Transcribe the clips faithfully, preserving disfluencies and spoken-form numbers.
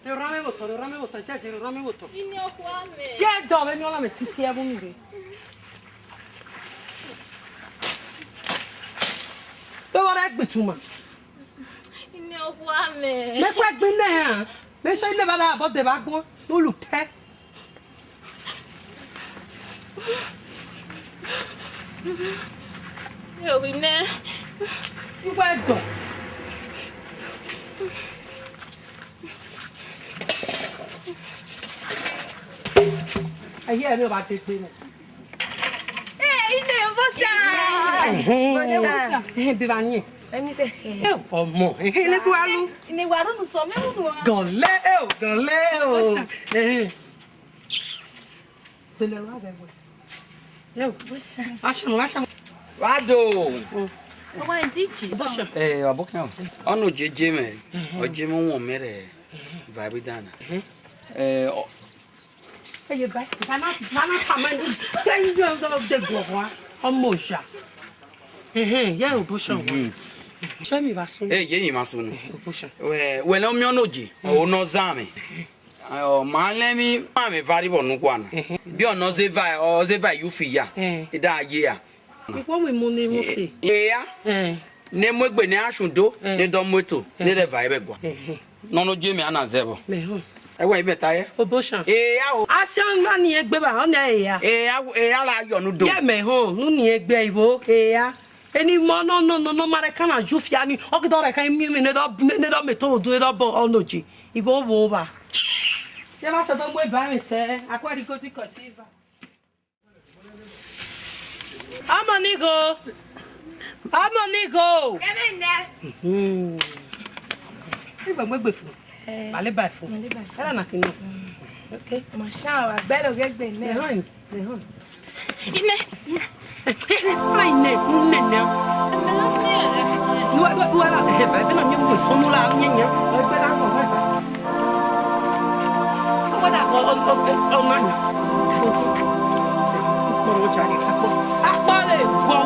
Rhame vbe otọ, rhame vbe otọ, jẹjẹ rhame vbe otọ. Ine ọkhuamẹ. Ye dọ vbe emiọnamwẹ titi ẹvbo ni rre. Vbe vbọ rẹ gbe tuma. Ine ọkhuamẹ. Mẹ kue gbe nẹ ha. Mẹ sọ ile vbe da abọ de vbe agbọn. Ulu tẹ. Yo, we man. Iwẹ dọ. Ayé ẹ̀mí ọba dé pé nù. Ee, ine, Obosha. Ẹhẹn. Obosha. Ẹhẹn, bí ba yín. Ẹni sẹ. Ẹ ọmọ, ẹhẹn, ilé tó wá lú. Ine wa runu sọ, mẹ runu wa. Gànlẹ́, ẹ o, gànlẹ́, ẹ o. Obosha. Ẹhẹn. Dele wa bẹ wẹ. Yo. Ashan, ashan. Wado. Owa ndiji. Bosha. Eh, abokan. Ono jeje me. Oje mo won mere. Vibe dana. Eh, o- Eye bai. Bana, bana tamani. Tell you the go wa. Ọmọ Oja. Ehe, ye Obosha wa. Show me basun. Eh, ye ni masunu. Obosha. We, we lo mi ono je. O no zame. Ọ ma lẹ emwi, ma mwẹ eva rre vbọ ne uwa na. Ehẹn. Biẹ ọ nọ zẹ eva, ọ zẹ eva ye ufi ya. Ehẹn. I da ye a. Ikhuo mu imu ne imose. Ehia. Ehẹn. Ne mu egbe ne a sun do, ehẹn, ne dọ mu eto, ehẹn, ne rẹ eva ẹvbẹ gua. Ehẹn. Nọ ne oje mẹ a na zẹ vbọ. Mẹ họn. Ẹwẹ imẹ ta yẹ. Obosha. Ehia o. Ashan ma ni egbe ba, ọ na ehia. Ehia, ehia la yọ nu do. Ye mẹ họn, nu ni egbe ivo, ehia. Eni mọ nọ nọ nọ nọ ma rẹ kan na ju fia ni, ọ ghi dọ rẹ kan emi emi ne dọ ne dọ mẹ to odu ne dọ bọ ọ no je. Ibo wo ba. Ye na sẹ dọ mu eba mẹ tẹ, akwa ri godi kọ silver. Ọmọ ni gho. Ọmọ ni gho. Kẹmẹ nẹ. Hmm. Igbe mu egbe fo. Eh. Male bai fo. Male bai fo. Ẹla na kinu. Okay. Masha Allah, gbẹ lo ghe gbe nẹ. Ehoi. Ehoi. Ine. Ai ne, ne, ne. Nuwa, nuwa, nuwa la he ba, be na mi mu so mu la nye nye. O gbe la ko he ba. Ko da ko o o o o ma nya. Ko ko mo jari ko. Akpale wo.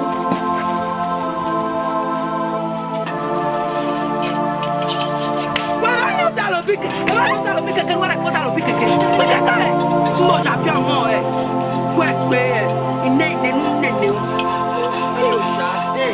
Wa ra yo dalo bi keke, wa ra yo dalo bi keke, wa ra kpo dalo bi keke. Bi keke, mo sa bi ọmọ ẹ. Kue gbe ẹ, ine, ine, ine, ine. Yo sa se.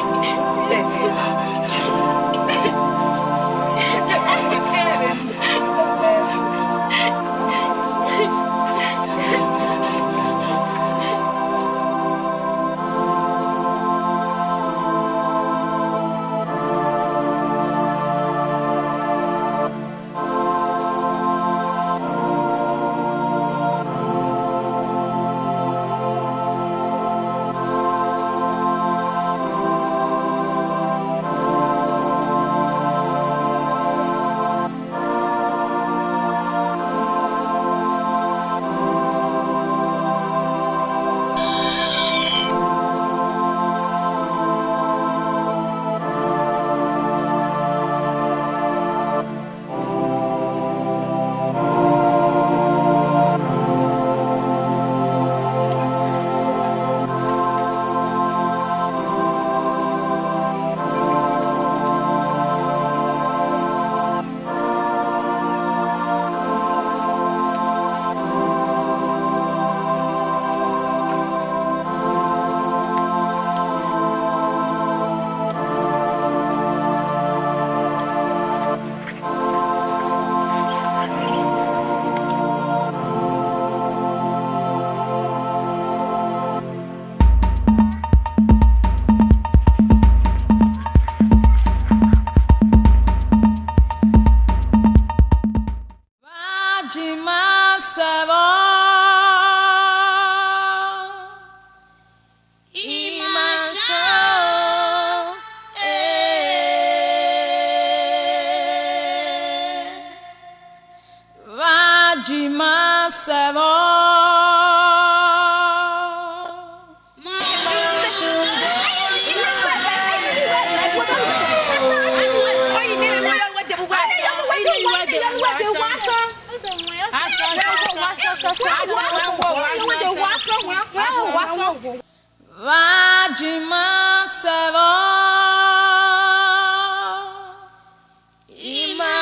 Vajima sẹvbọ, ima sha o, eh. Vajima sẹvbọ. Vajima sẹvbọ. Ima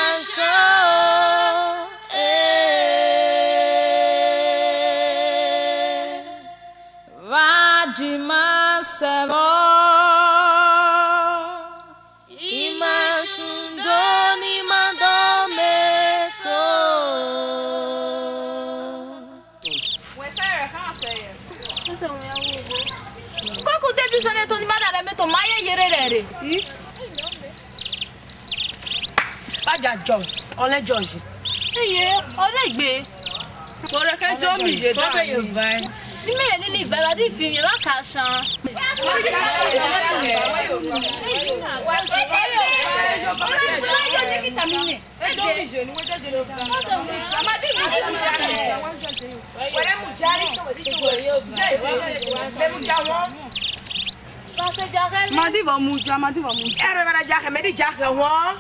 Sọnẹ to ni ma da rẹ mẹ to ma ye yere rẹ re. Ba ja jọ, ọlẹ jọ yi. Eye, ọlẹ gbe. Kore kẹ jọ mi, kọ bẹ ye va. Ni mẹ ni ni va, va di fi mi, va ka san. Madi vọ mudia, madi vọ mudia. Ẹrọ ẹmwata dia khẹ, mẹ di dia khẹ wọn.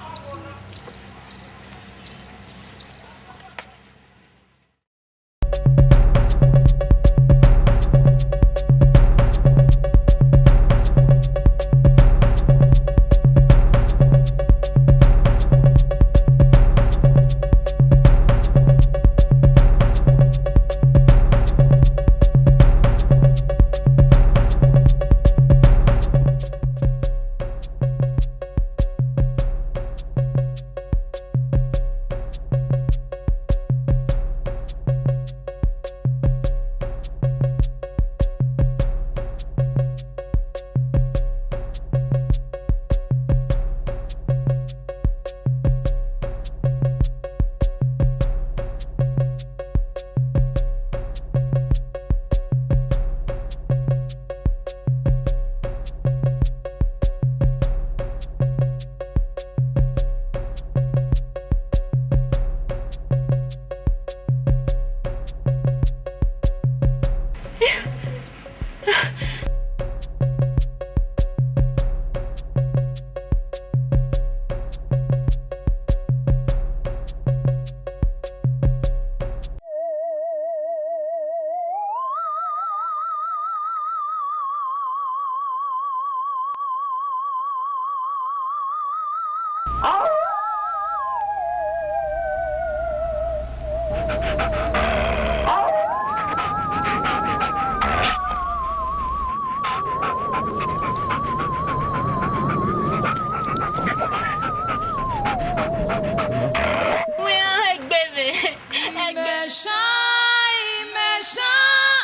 Imẹshan, imẹshan,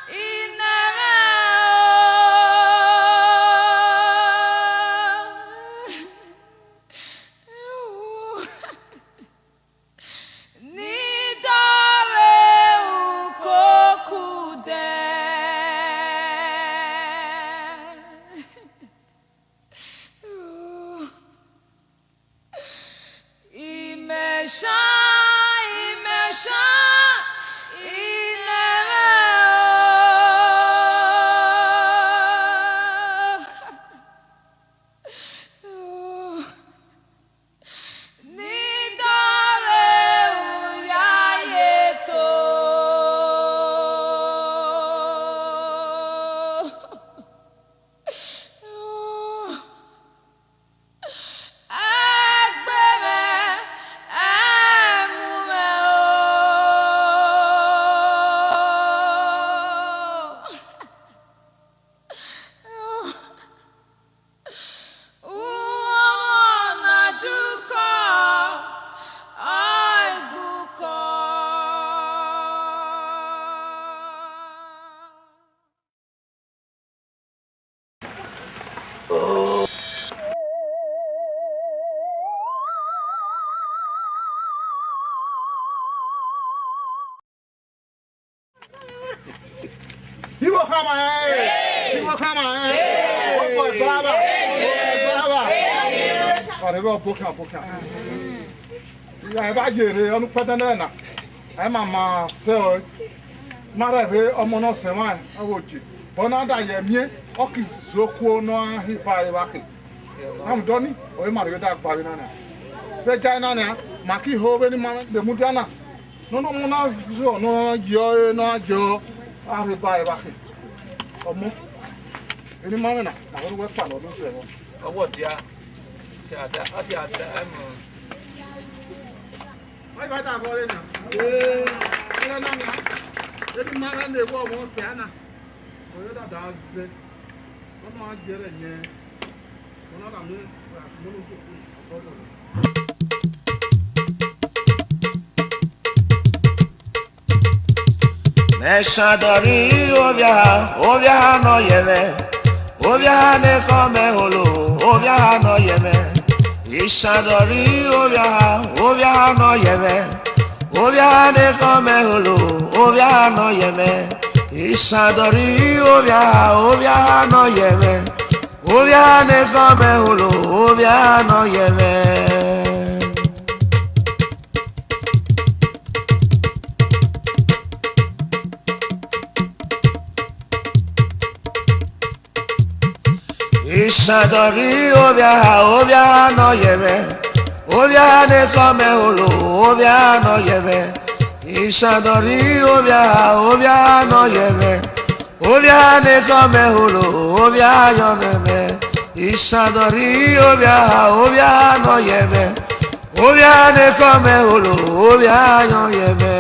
inẹmwẹ o. Ni dọre ukoku dẹ. Imẹshan, imẹshan, inẹmwẹ o. Ni dọre uyaye to. Ẹgbẹmwẹ, ẹmumwẹ o. Uwọmọ na jukọ, ọ i gukọ. Igho khama ẹn, igho khama ẹn, ọkọ ẹgbẹ ava, ọkọ ẹgbẹ ava. Ọrẹ vẹ ọbọkhan, ọbọkhan. Iya, ẹ vba yere, ọnukpẹdẹ nẹ na, ẹ ma ma sẹ ọe, ma rẹ vbe ọmọ nọ sẹ mwa, ọ vbe oje. Bọ na da ye miẹn, ọ ki zokhuo nọ a hi ba evba khe. Na mu dọ ni, ọre ma rhie da gba vbe na nia. Vbe ja na nia, ma ki ho vbene ima mwẹ, de mudia na. Nọ nọ mu na zọ, nọ yọ, nọ yọ, a rhe ba evba khe. Ọmọ, eni ima mwẹ na, ma ho ru wẹ kpa nọ do zẹ vbọ. Ọwọ dia, dia, dia, dia, dia, ẹmọ. Why ba da vọ re na? Ile na nia, eni ima mwẹ na ewu ọmọ sẹ ana. Ọyọ dada zẹ. Ọmọ a jẹ rẹ yẹn. Ọna na mu, mu nu ko ku. Mẹ sha dọri ovia, ovia nọ yẹ mwẹ. Ovbia ne khọ mẹ holo, ovbia nọ yẹ mwẹ. Isandọri ovbia, ovbia nọ yẹ mwẹ. Ovbia ne khọ mẹ holo, ovbia nọ yẹ mwẹ. Isandọri ovbia, ovbia nọ yẹ mwẹ. Ovbia ne khọ mẹ holo, ovbia nọ yẹ mwẹ. Isandọri ovbia, ovbia nọ yẹ mwẹ. Ovbia ne khọ mẹ holo, ovbia nọ yẹ mwẹ. Isandọri ovbia, ovbia nọ yẹ mwẹ. Ovbia ne khọ mẹ holo, ovbia yọ yẹ mwẹ. Isandọri ovbia, ovbia nọ yẹ mwẹ. Ovbia ne khọ mẹ holo, ovbia yọ yẹ mwẹ.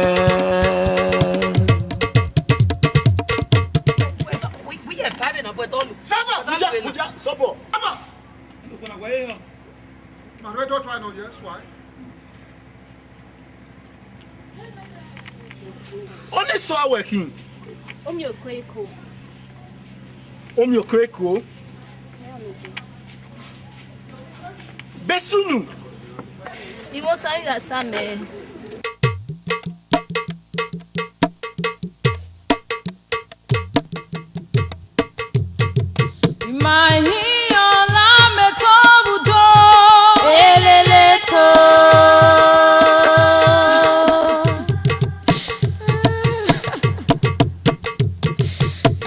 Saba, mudia, mudia, sọbọ. Aba. My red hot wine, oh yes, why? Oni sọ awẹ khin. Omi oko eko. Omi oko eko. Besunu. Iwo sa ya ta mẹ. Ima hi ọla mẹ to vbudo. Eleleko.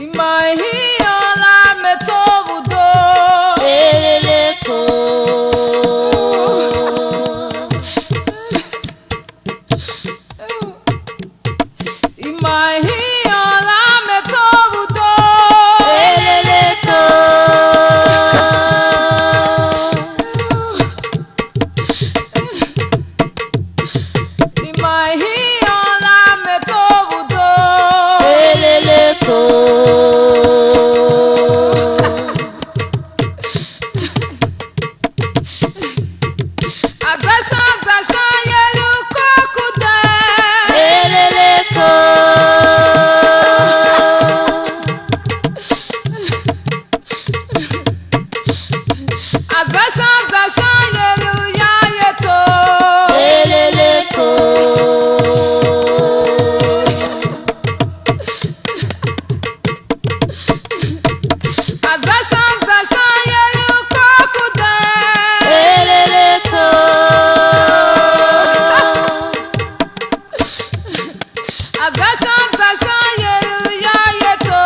Ima hi ọla mẹ to vbudo. Eleleko. Ima hi ọla mẹ to vbudo. Eleleko. Ima hi ọla mẹ to vbudo. Eleleko. Azashan, azashan, yelu kokude. Eleleko. Azashan, azashan, yelu ya yeto. Eleleko. Azashan, azashan, yelu kokude. Eleleko. Azashan, azashan, yelu ya yeto.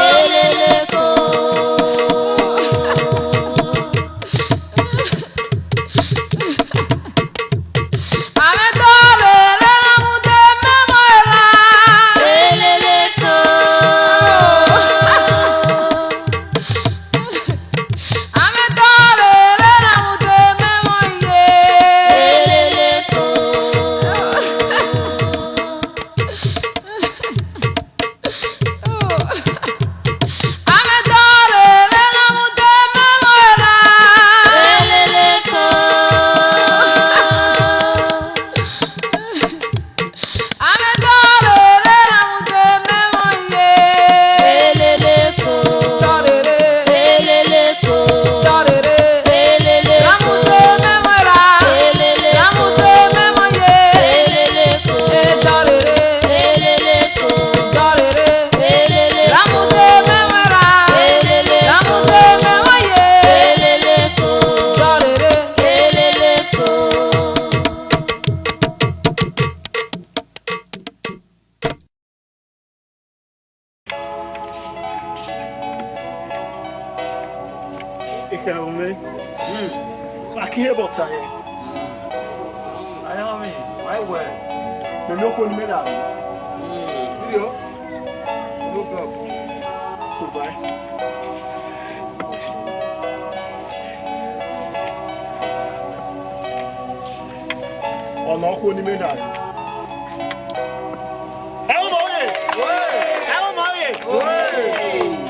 Eleleko. Amẹ dọrere ramude mẹmọ era. Eleleko. Amẹ dọrere ramude mẹmọ ye. Eleleko. Amẹ dọrere ramude mẹmọ era. Eleleko. Amẹ dọrere ramude mẹmọ ye. Eleleko. Dọrere. Eleleko. Dọrere. Eleleko. Ramude mẹmọ era. Eleleko. Ramude mẹmọ ye. Eleleko. E dọrere. Eleleko. Dọrere. Eleleko. Ramude mẹmọ era. Eleleko. Ramude mẹmọ ye. Eleleko. Dọrere. Eleleko. Ikharume. Aki he bọta ye. Ayami, why well? Me no ko ni me da. Iyo. No problem. Goodbye. Ọna ọkhuo ni me na re. Ẹ ọmọ ọye! Ẹ ọmọ ọye!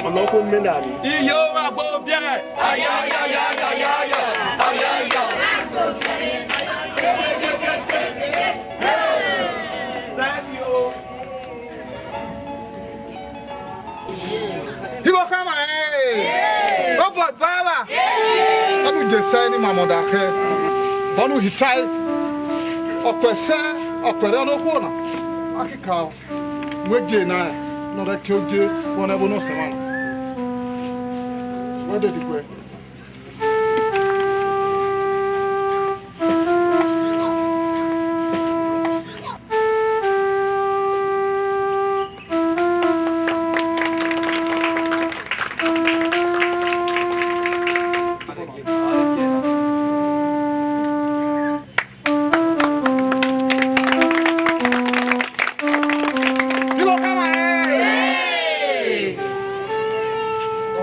Ọna ọkhuo ni me na re. Iyo, wa gbo biẹ. Aya, aya, aya, aya, aya, aya, aya. Thank you. Igho khama, eh. Anu je sẹ ni ma mọ da khẹ, bọnu hitae, ọkuẹ sẹ, ọkuẹ rẹ ọnọkhuo na, a kika wẹ je na, nọ rẹ ke oje, vbọ nẹ vbo nọ sẹ mwa na. Wẹ de diguẹ.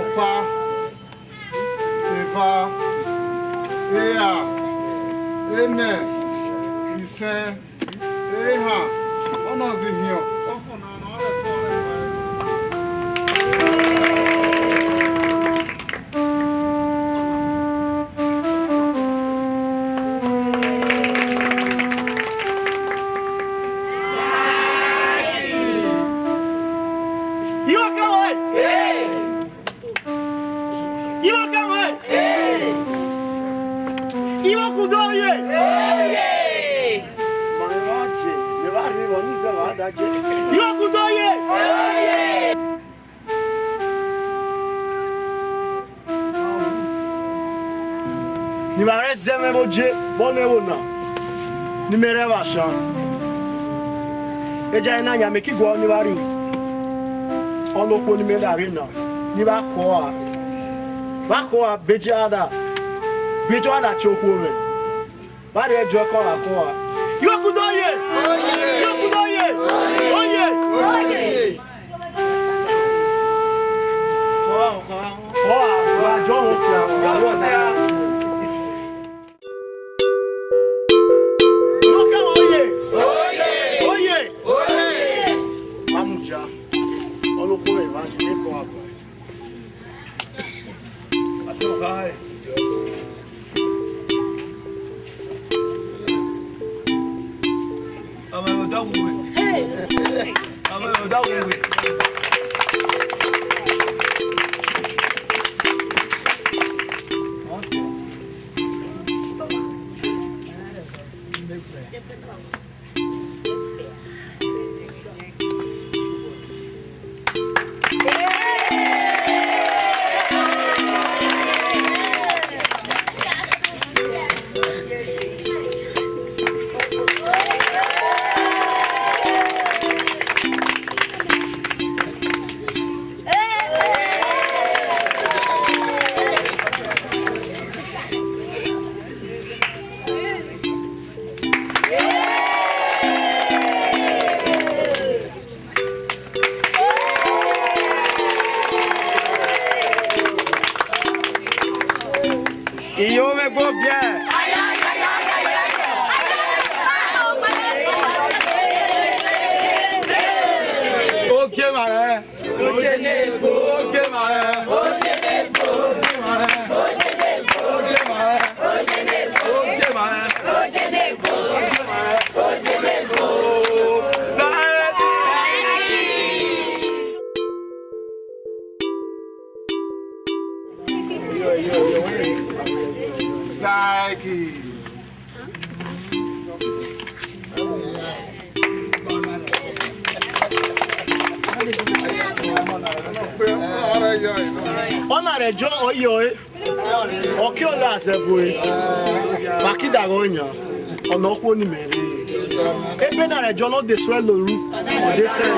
Ọkpa, eva, era, enẹ, isẹn, ehan, ọna zi hiọn. Iwakẹmwẹ! Iwakẹmwẹ! Iwakudo ye! Iwakudo ye! Ni mwa rẹn zẹ mwẹ vbe oje vbọ nẹ vbo na, ne imẹ rẹ vbe ashan. Eja na yan mẹ ki guọghọ ne I vba rrie ọnọkhuo ne imẹ na rre na, ne I vba khuọ a. Vba khuọ a, beje a da, beje a da tie okhuo mwẹ. Vba rrie ẹjo ẹkọ ra khuọ a. Iwakudo ye! Iwakudo ye! Oye! Oye! Ọ, wa jọ vbọ sia, wa jọ vbọ sia. Nọkẹmwẹ oye! Oye! Oye! Mamudia, ọnọkhuo mwẹ vba je, ne kọ ava. Iyo mwẹ gbo biẹ. Oke mare. Oke mare. Zaki. Ọna rẹ John Oye. Ọke ọla azẹbue, ma kidaghe ọyan, ọna okhuo ne imẹ rre. Ebe na rẹ John ọ de suẹlo ru, ọ de tẹ.